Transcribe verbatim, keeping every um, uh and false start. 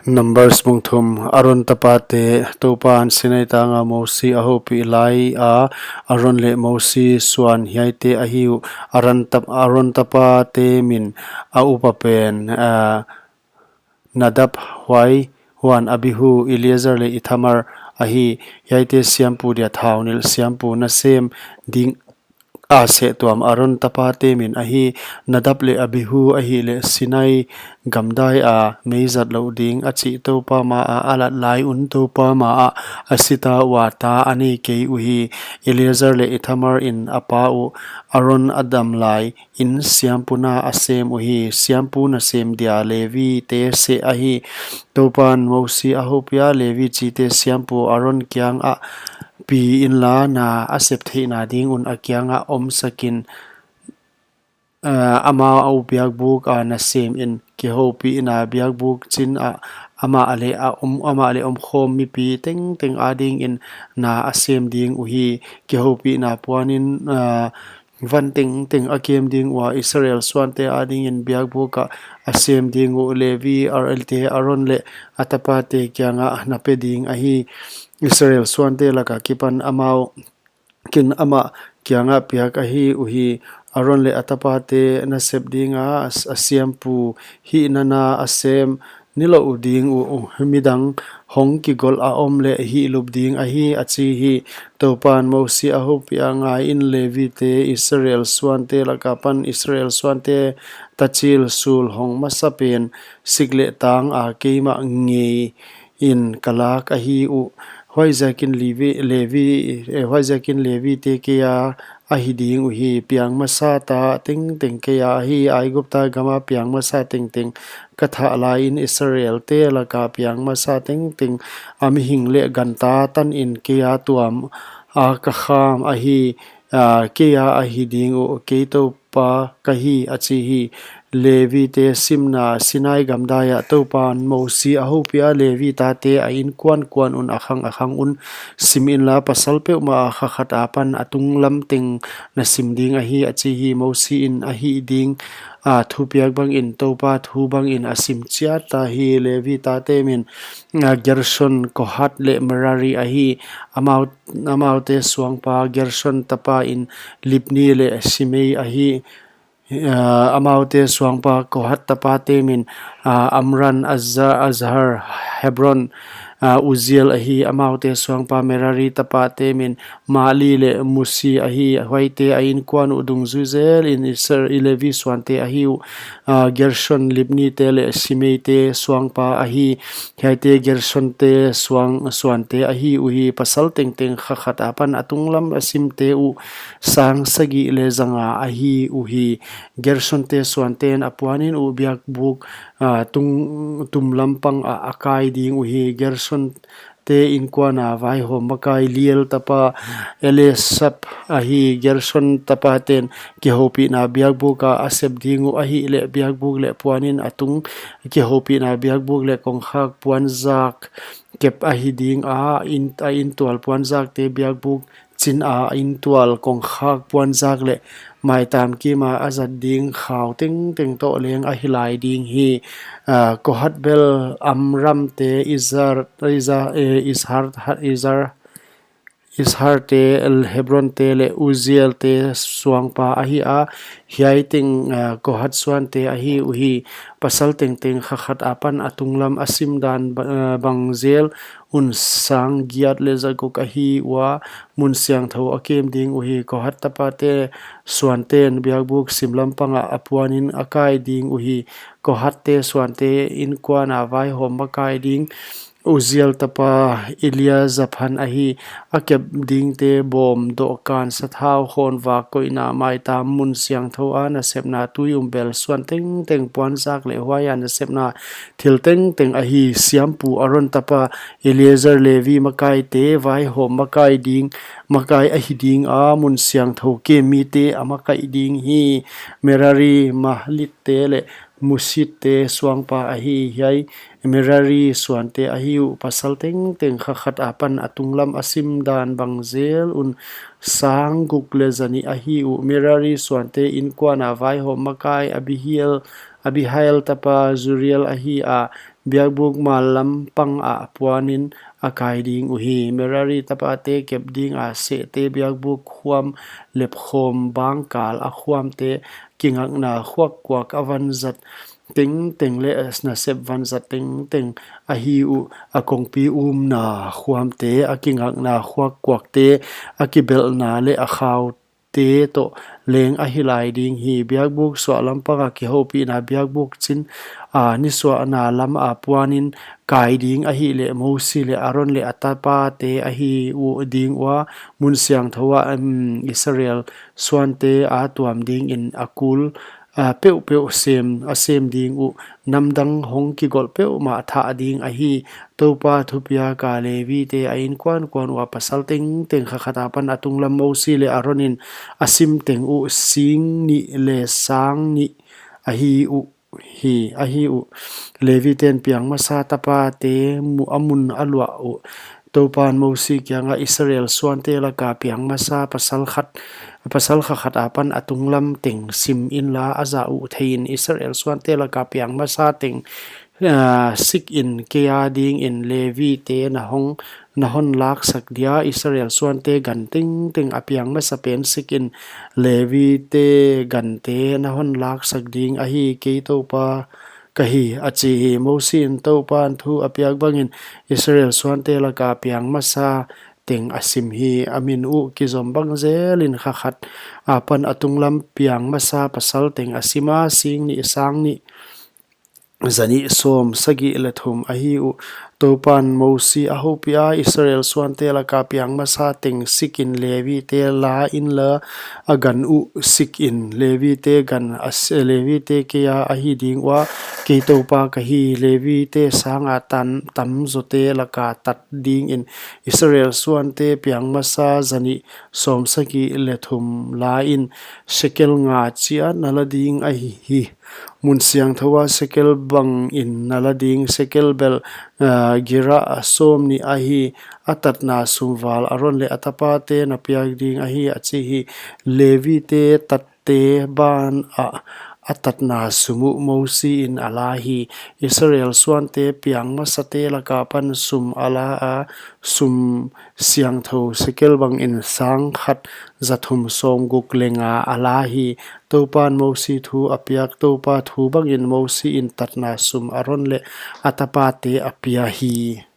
Numbers bung thum. Aron tapate. Toupan Sinai tanga Mosi a houpih lai a, Aron leh Mosi suan hiaite ahi uh. Aron tap-, Aron tapate min a upa pen, ah, Nadab, huai, huan Abihu, Eleazar leh Ithamar ahi. Hiaite siampu dia thau nilh siampu nasem ding a seh tuam Aron tapate min ahi. Nadab leh Abihu ahihleh Sinai gamdai a mei zat louh ding a chih Toupa ma a a lat lai un Toupa ma ah a sita ua ta a nei kei uhi. Eleazar leh Ithamar in a pa uh Aron a dam lai in siampu na a sem uhi. Siampu nasem dia Levite seh ahi. Toupan Mosi a houpih a, Levi chite siampu Aron kiangah pi inla, na a sep theihna ding un a kiangah omsak in, ah, amau biakbuk a nasem in kihoupihna biakbuk chin ah amah leh a om, amah leh omkhawm mipi tengteng adingin na a sem ding uhi. Kihoupihna puanin, ah, van tengteng a kem ding ua Israel suante adingin biakbuk ah a sem ding uh. Levi, Ar-, te Aron leh a tapate kiangah na pe ding ahi. Israel suante laka kipan amau kin amah kiangah piak ahi uhi. Aron leh a tapate nasep dinga a, a siampu hihna na a sem nilouh ding uh, uh, midang hong kigolh a om leh hihlup ding ahi, a chi hi. Toupan Mosi a houpih a, Ngaiin, Levite Israel suante laka pan Israel suante tachil sul hong masa pen sik leh tang a keimah ngei in ka lak ahi uh. Huaiziakin Levi, Levi, eh, huaiziakin Levite kei a ahi ding uhi. Piang masa ta tengteng kei a ahi. Aigupta gama piang masa tengteng ka thah laiin Israelte laka piang masa tengteng a mihing leh ganta tanin kei a tuam a ka kham ahi. Ah, kei a ahi ding uh, kei Toupa ka hi, a chi hi. Levite simna. Sinai gamdai ah Toupan Mosi a houpih a, Levi tate a inkuan kuan un a khang a khang un sim inla, pasal peuhmah a kha khat apan a tunglam teng na sim ding ahi, a chi hi. Mosi in a hih ding, ah, thupiak bangin Toupa thu bangin a sim chiat ta hi. Levi tate min, ah, Gershon, Kohat leh Merari ahi. Amau Amaute suangpa Gershon tapa in Libni leh Simei ahi. Ah, amaute suangpa Kohat tapate min, ah, Amram, Izhar, Hebron, ah, Uzziel ahi. Amaute suangpa Merari tapate min Mahli leh Musi ahi. Huaite a inkuan uh dungzui zelin Israel, Levi suante ahi uh. Ah, Gershon, Libnite leh Simeite suangpa ahi. Hiaite Gershonte suang, suante ahi uhi. Pasal tengteng kha khat apan a tunglam a simte uh sang sagih leh zanga ahi uhi. Gershonte suanten a puanin uh biakbuk, ah, tung, tumlam pang ah a kai ding uhi. Gershon te inkuana vaihawm makai Eliel tapa Eliasaph ahi. Gershon tapaten kihoupihna biakbuk a a sep ding uh ahihleh biakbuk leh puanin a tung kihoupihna biakbuk leh kongkhak puanzak kep ahi ding a, in, a intual puanzakte biakbuk chin a, a intual kongkhak puanzak leh maitam kima a zat ding khau tengteng toh leng ahi lai ding hi. Ah, Kohat bel Amramte, Izhar, Izhar, eh, Izhar, Izhar, Izharte, Hebronte leh Uzzielte suangpa ahi a. Hiai teng, ah, Kohat suante ahi uhi. Pasal tengteng kha khat apan a tunglam a simdan ba-, ah, bang zel un sang giat leh zaguk ahi ua, mun siangthou a kem ding uhi. Kohat tapate suanten biakbuk simlam panga a puanin a kai ding uhi. Kohatte suante inkuana vaihawm makai ding Uzziel tapa Eliasaphan ahi. A kep dingte bawm, dohkan, sathau, khawnvak, koihna, maitam, mun siangthou a nasepna, tui um bel, suan tengteng, puanzak leh huaia nasepna thil tengteng ahi. Siampu Aron tapa Eleazar Levi makaite vaihawm makai ding, makai ahi ding a, mun siangthou kem mite a makai ding hi. Merari Mahlitte leh Musitte suangpa ahi. Hiai Merari suante ahi uh. Pasal tengteng kha khat apan a tunglam a simdan bang zel un sang guk leh zanih ahi uh. Merari suante inkuana vaihawm makai Abihail Abihail tapa Zuriel ahi a, biakbuk mal lam pang ah puanin a kai ding uhi. Merari tapate kep ding a sehte biakbuk khuam lepkhawm bangkal a khuamte, kingakna khuakkuak a vanzat tengteng leh nasep vanzat tengteng ahi uh, a kongpi umna khuamte, a kingakna khuakkuakte, a kibelhna leh a khaute toh leng ahi lai ding hi. Biakbuk suahlam pang a kihoupihna biakbuk chin a nisuahna lam a puanin kai ding ahihleh Mosi leh Aron leh a tapate ahi uh ding ua, mun siangthou ah, em, Israel suante a tuam dingin a kul, a, peuhpeuh sem, a sem ding uh, namdang hong kigolh peuhmah thah ding ahi. Toupa thupiak a Levite a inkuankuan ua pasal tengteng kha khat apan a tunglam Mosi leh Aronin a sim teng uh sing nih leh sang nih ahi uh hi, ahi uh. Leviten piang masa tapate mu-, a mun a luah uh. Toupan Mosi kiangah Israel suante laka piang masa pasal khat, pasal kha khat apan a tunglam teng sim inla, a zah uh theiin Israel suante laka piang masa teng, ah, sik in. Kei a dingin Levite na hong, na hon laksak dia, Israel suante gan tengteng a piang masa pen sik in. Levite gante na hon laksak ding ahi, kei Toupa ka hi, a chi hi. Mosiin Toupan thu a piak bangin Israel suante laka piang masa teng a sim hi. A min uh kizom bang zelin kha khat apan a tunglam piang masa pasal teng a sim a, sing nih, sang nih, za nih, sawm sagih leh thum ahi uh. Toupan Mosi a houpih a, Israel suante laka piang masa teng sik in, Levite la inla, a gan uh sik in. Levite gan a s-, Levite kei a ahi ding ua, kei Toupa ka hi. Levite sanga tan, tamzawte laka tat dingin Israel suante piang masa za nih, sawm sagih leh thum la in, sekel nga chiat na la ding ahi hi. Mun siangthou a sekel bangin na la ding, sekel belh, ah, gerah a sawm nih ahi. A tatna sum val Aron leh a tapate na piak ding ahi, a chi hi. Levite tatte ban ah a tatna sum uh Mosiin a la hi. Israel suante piang masate laka pan sum a la a, sum siangthou sekel bangin sang khat za thum sawmguk leh nga a la hi. Toupan Mosi thu a piak, Toupa thu bangin Mosiin tatna sum Aron leh a tapate a pia hi.